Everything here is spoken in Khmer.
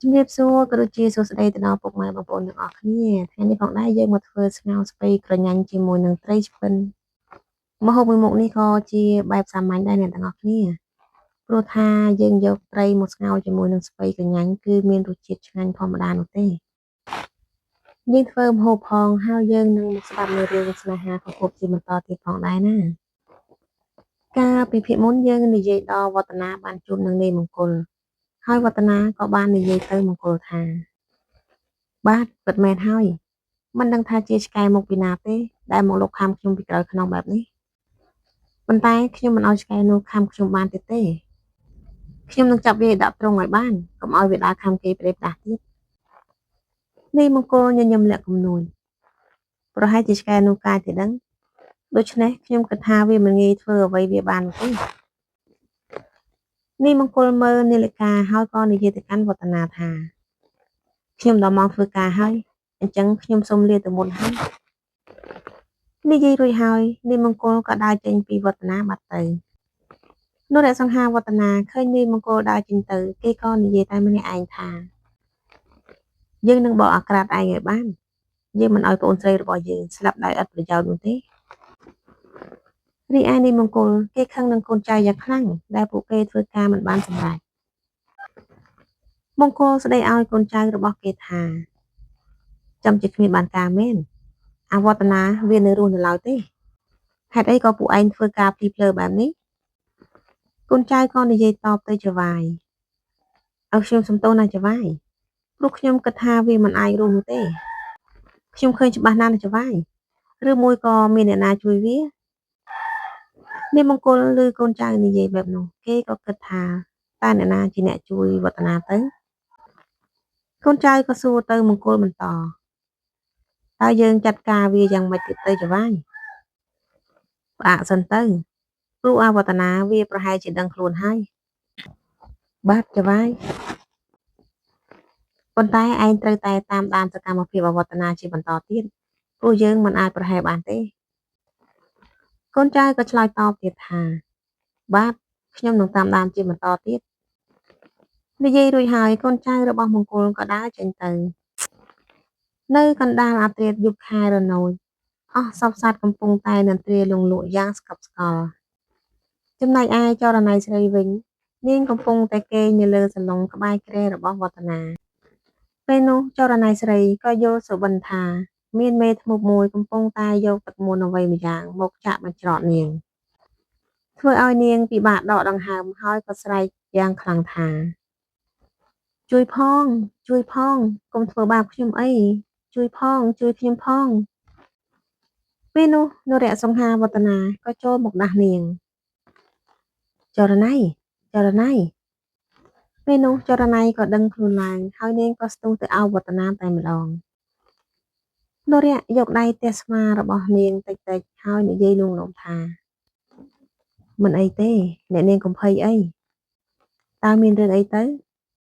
ជំរាបសួរក៏ដូចជាសួស្តីទៅដល់ពុកម៉ែបងប្អូនទាំងអស់គ្នាថ្ងៃនេះផងដែរយើងមកធ្វើស្ងោរស្ពៃក្រញាញ់ជាមួយនឹងត្រីឆ្ពិនម្ហូបមួយមុខនេះក៏ជាបែបសាមញ្ញដែរអ្នកទាំងអស់គ្នាព្រោះថាយើងយកត្រីមកស្ងោរជាមួយនឹងស្ពៃក្រញាញ់គឺមានរសជាតិឆ្ងាញ់ធម្មតានោះទេយើងធ្វើម្ហូបផងហើយយើងនឹងមកស្ដាប់នៅរឿងស្នេហាប្រកបជាបន្តទៀតផងដែរណាកាលពីភាគមុនយើងនិយាយដល់វឌ្ឍនាបានជួបនឹងនាយមង្គលហើយវឌ្ឍនាក៏បាននិយាយទៅមង្គលថាបាទពិតមែនហើយមិនដឹងថាជាឆ្កែមកពីណាទេដែលមកលុកខាំខ្ញុំពីក្រោយខ្នងបែបនេះប៉ុន្តែខ្ញុំមិនឲ្យឆ្កែនោះខាំខ្ញុំបានទៀតទេខ្ញុំនឹងចាប់វាដាក់ទ្រុងឲ្យបានកុំឲ្យវាដើរខាំគេប្រេផ្ដាស់ទៀតនាយមង្គលញញឹមលាក់គំនួនប្រហែលជាឆ្កែនោះកាយទៅដឹងដូច្នេះខ្ញុំគិតថាវាមិនងាយធ្វើអ្វីវាបាននោះទេនាយមង្គលមើលនាឡិកាហើយក៏និយាយទៅកាន់វឌ្ឍនាថាខ្ញុំដល់ម៉ោងធ្វើការហើយអញ្ចឹងខ្ញុំសូមលាទៅមុនហើយនិយាយរួចហើយនាយមង្គលក៏ដើរចេញពីវឌ្ឍនាបាត់ទៅនោះអ្នកសង្ហាវឌ្ឍនាឃើញនាយមង្គលដើរចេញទៅគេក៏និយាយតែម្នាក់ឯងថាយើងនឹងបកអាក្រាតឯងឲ្យបានយើងមិនឲ្យប្អូនស្រីរបស់យើងស្លាប់ដោយឥតប្រយោជន៍នោះទេរីឯនាយមង្គលគេខឹងនឹងកូនចៅយ៉ាងខ្លាំងដែលពួកគេធ្វើការមិនបានសម្រេចមង្គលស្ដីឲ្យកូនចៅរបស់គេថាចាំជាគ្មានបានការមែនអាវឌ្ឍនាវានៅរស់នៅឡើយទេហេតុអីក៏ពួកឯងធ្វើការភ្លីភ្លើបែបនេះកូនចៅក៏និយាយតបទៅចវាយឲ្យខ្ញុំសំទោសណាចវាយព្រោះខ្ញុំគិតថាវាមិនអាចរស់នោះទេខ្ញុំឃើញច្បាស់ណាស់ណាចវាយឬមួយក៏មានអ្នកណាជួយវានាយមង្គលឬកូនចៅនិយាយបែបនោះគេក៏គិតថាតើអ្នកណាជាអ្នកជួយវឌ្ឍនាទៅកូនចៅក៏សួរទៅមង្គលបន្តតើយើងចាត់ការវាយ៉ាងម៉េចទៀតទៅចវាយផ្អាកសិនទៅព្រោះអាវឌ្ឍនាវាប្រហែលជាដឹងខ្លួនហើយបាទចវាយប៉ុន្តែឯងត្រូវតែតាមដានសកម្មភាពអវឌ្ឍនាជាបន្តទៀតព្រោះយើងមិនអាចប្រហែលបានទេកូនចៅក៏ឆ្លើយតបទៀតថាបាទខ្ញុំនឹងតាមដានជាបន្តទៀតនិយាយរួចហើយកូនចៅរបស់មង្គលក៏ដើរចេញទៅនៅកណ្ដាលអាធ្រាត្រយប់ខែរនោចអស់សពសត្វកំពុងតែនន្ទ្រាលងលក់យ៉ាងស្កប់ស្កល់ចំណែកឯចរណៃស្រីវិញនាងកំពុងតែគេងនៅលើសាឡុងក្បែរគ្រែរបស់វឌ្ឍនាពេលនោះចរណៃស្រីក៏យល់សុបិនថាមានមេធ្មប់មួយកំពុងតែយកទឹកមន្តអ្វីម្យ៉ាងមកចាក់បញ្ច្រកនាងធ្វើឲ្យនាងពិបាកដកដង្ហើមហើយក៏ស្រែកយ៉ាងខ្លាំងថាជួយផងជួយផងកុំធ្វើបាបខ្ញុំអីជួយផងជួយខ្ញុំផងពេលនោះនរៈសង្ហាវឌ្ឍនាក៏ចូលមកដាស់នាងចរណៃចរណៃពេលនោះចរណៃក៏ដឹងខ្លួនឡើងហើយនាងក៏ស្ទុះទៅអោបវឌ្ឍនាតែម្ដងនរៈយកដៃទះស្មារបស់នាងតិចៗហើយនិយាយលួងលោមថាមិនអីទេអ្នកនាងកុំភ័យអីតើមានរឿងអីទៅ